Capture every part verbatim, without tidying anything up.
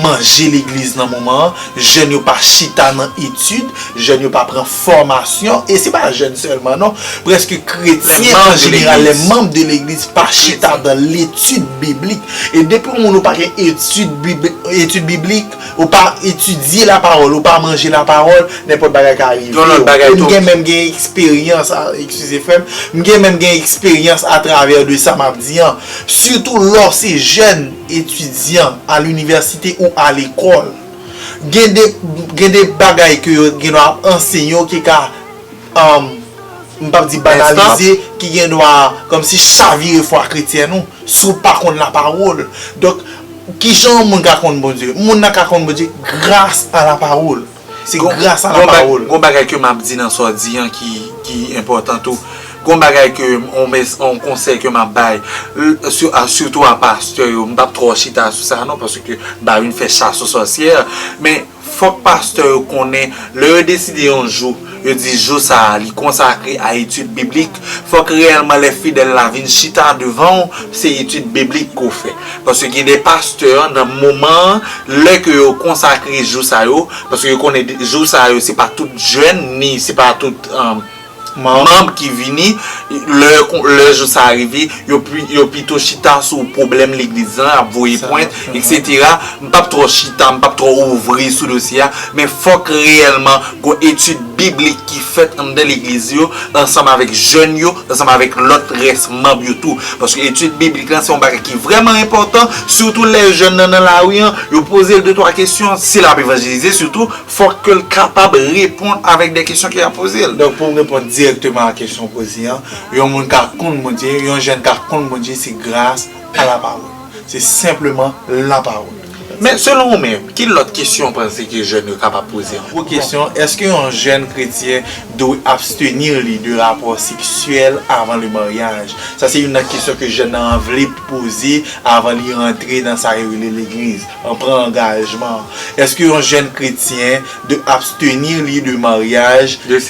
manje legliz nan moman an, jèn yo pa chita nan etid, jèn yo pa pran fòmasyon, e se pa jèn sèlman non, prèske kretyen an jeneral, lè manm de legliz pa chita dans l'étude biblique. E depi yon moun ou pa gen etid biblik, etid biblik, ou pa etidye lapawòl, ou pa manje lapawòl, nenpòt bagay ka rive w. E m gen menm gen eksperyans, eskize frè m, m gen menm gen eksperyans atravè de sa m ap di an. Sitou lè w se jèn etidyan a linivèsite ou a lekòl, gen de, gen de bagay ke yo gen dwa ap anseye w ki ka, um, m p ap di banalize, ki gen dwa kòmsi chavire fwa kretyèn ou, si w pa konn lapawòl. Donk, kijan yon moun ka konn Bondye? Moun nan ka konn Bondye gras a lapawòl. Se gras a lapawòl. Gon bagay ke m ap di nan sa w di an ki, ki enpòtan tou. Gon bagay ke, on, on konsèy ke m ap bay, sitou a pastè yo, m p ap twò chita sou sa non, paske m pa vin fè chas o sòsyè, men fòk pastè yo konnen, lè yo deside yon jou, yo di jou sa a, li konsakre a etid biblik, fòk reyèlman lè fidèl la vin chita devan w, se etid biblik ke w fè. Paske gen de pastè nan moman an, lè ke yo konsakre jou sa yo, paske yo konnen jou sa yo, se pa tout jèn, ni se pa tout, um, manm ki vini, lè, lè jou sa a rive, yo, yo pito chita sou pwoblèm legliz lan, ap voye pwent, etsetera. M p ap twò chita, m p ap twò ouvri sou dosye a, men fòk reyèlman gon etid biblik ki fèt anndan legliz yo, ansanm avèk jèn yo, ansanm avèk lòt rès manm yo tou. Paske etid biblik lan, se yon bagay ki vrèman enpòtan, sitou lè jèn nan nan lari an, yo poze l de twa kesyon, si l ap evanjelize sitou, fòk ke l kapab reponn avèk de kesyon ke y ap poze l. Donk, pou m reponn dirèkteman a kesyon w poze an, yon moun ka konn Bondye, yon jèn ka konn Bondye, se gras a lapawòl. Se senpleman lapawòl. Men, selon ou menm, ki lòt kesyon w panse ke jèn yo kapab poze ankò? Gwo kesyon, èske yon jèn kretyen dwe abstenir li de rapò seksyèl avan le maryaj? Sa se youn nan kesyon ke jèn nan vle poze avan li rantre nan sa yo rele legliz, an pran angajman. Èske yon jèn kretyen de abstenir li de maryaj, de,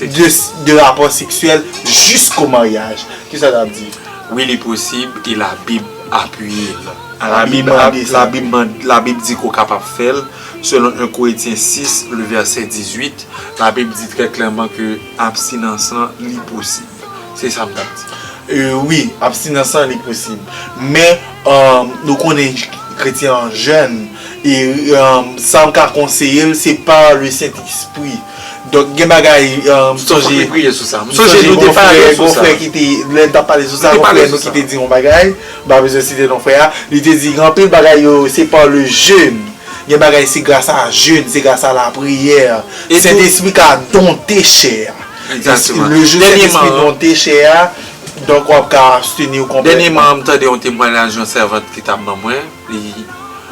de rapò seksyèl jisko maryaj? Kisa w t ap di? Wi, li posib, e Labib apiye l. Labib mande sa. Labib mande, Labib di ke w kapab fè l, selon en Korentyen sis, le vèsè dizuit, Labib di trè klèman ke abstinans lan, li posib. Se sa m t ap di. E, wi, abstinans lan, li posib. Men, e, nou konnen kretyen an jèn, e, e, sa m ka konseye l, se pa le Sentespri. Donk, gen bagay, e, m sonje, m sonje nou te pale sou sa. Gon frè ki te, lè n t ap pale sou sa, gon frè nou ki te di yon bagay, m pa bezwen site non frè a, li te di, gen anpil bagay yo, se pa le jeûne. Gen bagay se gras a jèn, se gras a lapriyè. Sentespri ka donte chè a. Egzakteman. Le jou Sentespri donte chè a, donk w ap ka absteni w konplètman. Dènyèman, m tande yon temwayaj yon sèvant ki t ap ban mwen. Li,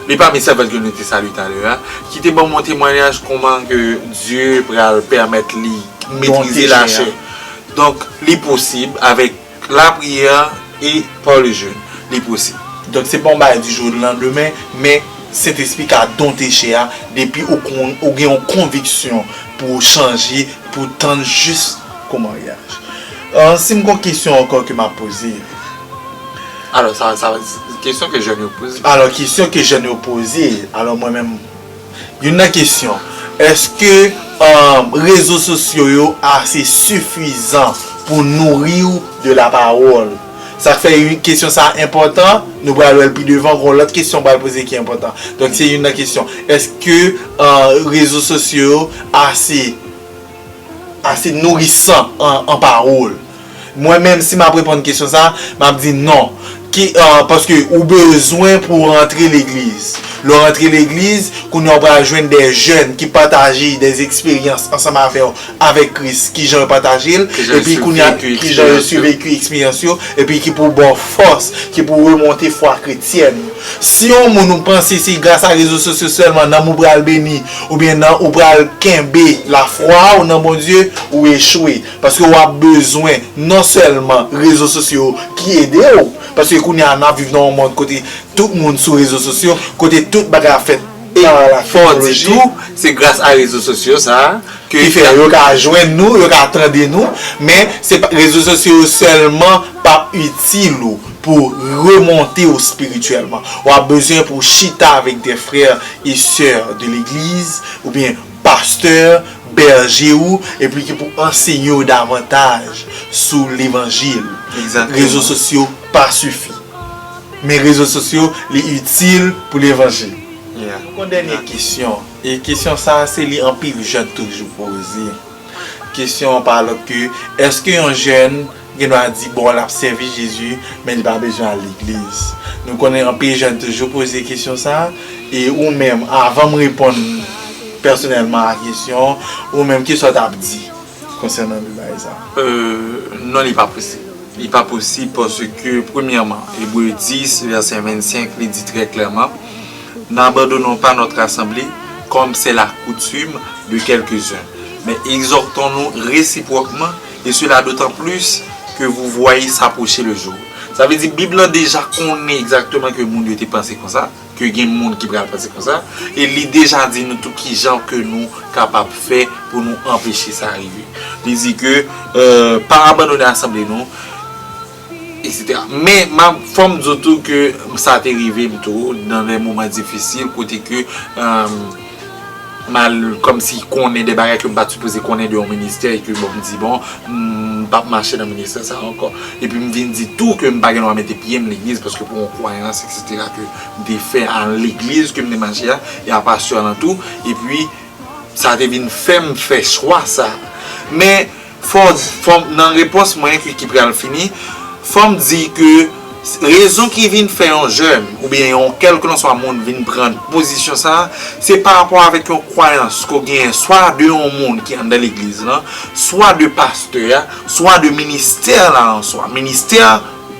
li pami sèvant ke nou te salye talè a, ki te ban mwen yon temwayaj kòman ke Dye pral pèmèt li metrize lachè. Donk, li posib avèk lapriyè e pa le jeûne, li posib. Donk, se pa yon bagay di jou au lendemain, men Sentespri ka donte chè a depi ou konn, ou gen yon konviksyon pou w chanje, pou w tann jis kou maryaj. E, si m gon kesyon ankò ke m ap poze. Alò, sa, sa, kesyon ke jèn yo poze. Alò, kesyon ke jèn yo poze. Alò, mwen menm, youn nan kesyon, èske, e, rezo sosyo yo ase sifizan pou nouri w de la pawòl? Sa k fè kesyon sa a enpòtan, nou pral wè l pi devan, gon lòt kesyon m pral poze ki enpòtan. Donk, se youn nan kesyon. Èske, e, rezo sosyo yo ase, ase nourisan an, an pawòl? Mwen menm, si m ap reponn kesyon sa a, m ap di non. Ki, e, paske ou bezwen pou w rantre legliz. Lè w rantre legliz, kounye a w pral jwenn de jèn ki pataje de eksperyans ansanm avè w, avèk Kris, kijan yo pataje l, epi kounye a, kijan yo siveki eksperyans yo, epi ki pou ba w fòs, ki pou remonte fwa kretyèn ou. Si yon moun ou panse se gras a rezo sosyo sèlman nanm ou pral beni, oubyen nan ou pral kenbe lafwa ou nan Bondye, ou echwe. Paske w ap bezwen non sèlman rezo sosyo ki ede w, paske kounye a n ap viv nan yon mond kote tout moun sou rezo sosyo, kote tout bagay ap fèt pa la teknoloji. E fò di tou, se gras a rezo sosyo sa a ke ki fè yo ka jwenn nou, yo ka tande nou, men se pa, rezo sosyo yo sèlman p ap itil ou. pou remonte w espirityèlman. W ap bezwen pou w chita avèk de frè e sè de legliz, oubyen pastè, bèje ou, epi ki pou ansenye w davantaj sou levanjil. Rezo sosyo pa sifi. Men rezo sosyo, li itil pou levanjil. Yon dènye kesyon. E kesyon sa a, se li anpil jèn toujou poze. Kesyon an pa lòt ke, èske yon jèn gen dwa di, bon, l ap sèvi Jezi, men li pa bezwen al legliz? Nou konnen anpil jèn toujou poze kesyon sa a. E ou menm, avan m reponn pèsonèlman a kesyon, ou menm, kisa w t ap di konsènan de bagay sa a? Euh, non, li pa posib. Li pa posib paske, premyèman, Ebre dis, vèsè vennsenk, li di trè klèman, N'abandonnons pas notre assemblée, comme c'est la coutume de quelques-uns, mais exhortons-nous réciproquement, et cela d'autant plus que vous voyez s'approcher le jour. Sa vle di, Bib lan deja konnen egzakteman ke moun yo te panse konsa, ke gen moun ki pral panse konsa, e li deja di nou tou kijan ke nou kapab fè pou nou anpeche sa rive. Li di ke, euh, pa abandone asanble nou, et cetera. Men, m ap, fò m di w tou ke sa te rive m tou, nan de moman difisil, kote ke, euh, m al kòmsi konnen de bagay ke m pa t sipoze konnen de yon ministè, e ke, bon, m di, bon, m p ap mache nan ministè sa a ankò. Epi m vin di tou ke m pa gen dwa mete pye m legliz, paske pou yon kwayans, et cetera, ke m te fè a legliz ke m te mache a, e a pastè lan tou, epi sa te vin fè m fè chwa sa a. Men, fò, fò, nan repons mwen ki, ki pral fini, fò m di ke rezon ki vin fè yon jèn, oubyen yon kèlkelanswa moun vin pran pozisyon sa a, se pa rapò avèk yon kwayans ke w genyen, swa de yon moun ki anndan legliz lan, swa de pastè a, swa de ministè la an swa, ministè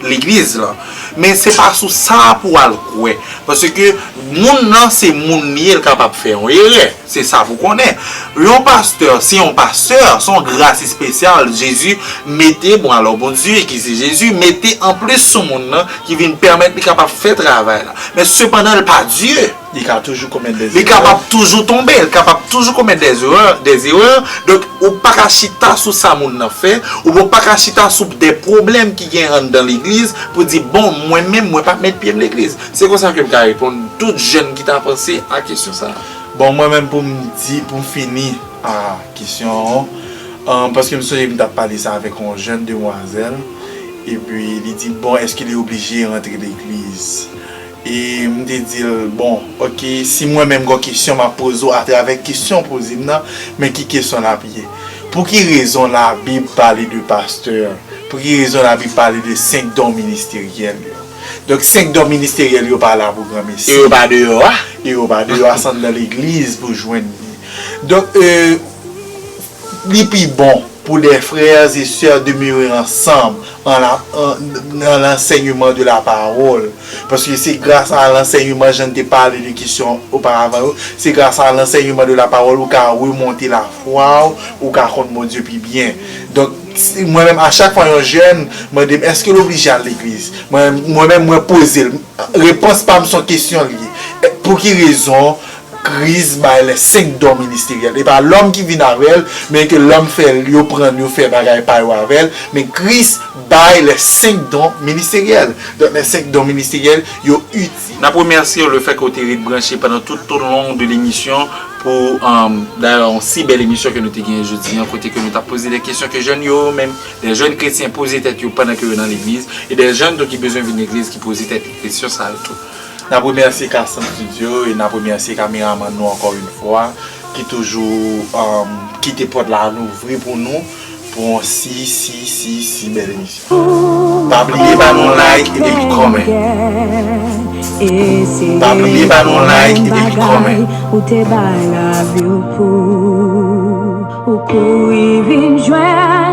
legliz lan. Men se pa sou sa pou w al kwè. Paske moun nan se moun li ye, l kapab fè yon erè. Se sa pou konnen. Yon pastè, se yon pastè, se yon gras espesyal. Jezi mete, bon, alò Bondye, ki se Jezi, mete anplis sou moun nan, ki vin pèmèt li kapab fè travay la. Men sepandan, l pa Dye. Li ka toujou komèt de zerè. Li kapab toujou tonbe, li kapab toujou komèt de zerè, de zerè. Donk, ou pa ka chita sou sa moun nan fè, ou pa ka chita sou de pwoblèm ki gen anndan legliz pou di, bon, mwen menm, mwen p ap met pye m legliz. Se konsa ke m ka reponn tout jèn ki ta panse a kesyon sa a. Bon, mwen menm pou m di, pou m fini a kesyon an, an, paske m sonje m t ap pale sa avèk yon jèn demwazèl, epi li di, bon, èske li oblije rantre legliz? E m te di l, bon, oke, si mwen menm gon kesyon m ap poze w atravè kesyon w poze m nan, men ki kesyon l ap ye? Pou ki rezon Labib pale de pastè? Pou ki rezon Labib pale de senk don ministeryèl yo? Donk, senk don ministeryèl yo pa la pou granmesi. E yo pa deyò a? E yo pa deyò a, se anndan legliz pou jwenn li. Donk, euh, li pi bon pour les frères et sœurs demeurer ensemble en la, en, dans l'enseignement de la parole. Paske se gras a lansèyman, jan n te pale de kesyon oparavan yo, se gras a lansèyman de la parole ou ka remonte lafwa w, ou ka konn Bondye pi byen. Donk, si, mwen menm, a chak fwa yon jèn mande m, èske l oblije al legliz? Mwen, mwen menm, mwen poze l. Repons pa m se yon kesyon l ye. Pou ki rezon Kris bay les cinq dons ministériels? E pa lòm ki vin avè l, men ke lòm fè l, yo pran l, yo fè bagay pa yo avè l, men Kris bay les cinq dons ministériels. Donk, les cinq dons ministériels, yo itil. N ap remèsye w lefètke w te ret branche pandan tout au long de l'émission pou, um, dayè, yon si bèl emisyon ke nou te genyen jodi an, kote ke nou t ap poze de kesyon ke jèn yo menm, de jèn kretyen poze tèt yo pandan ke yo nan legliz, e de jèn tou ki bezwen vin legliz ki poze tèt yo kesyon sa yo tou. N ap remèsye Kastan Studio e n ap remèsye kameramann nou ankò yon fwa, ki toujou, um, kite pòt la louvri pou nou, pou yon si, si, si, si bèl emisyon. Pa bliye ba nou like epi comment. Pa bliye ba nou like epi comment. Ou te bay lavi w pou ou kouri vin jwenn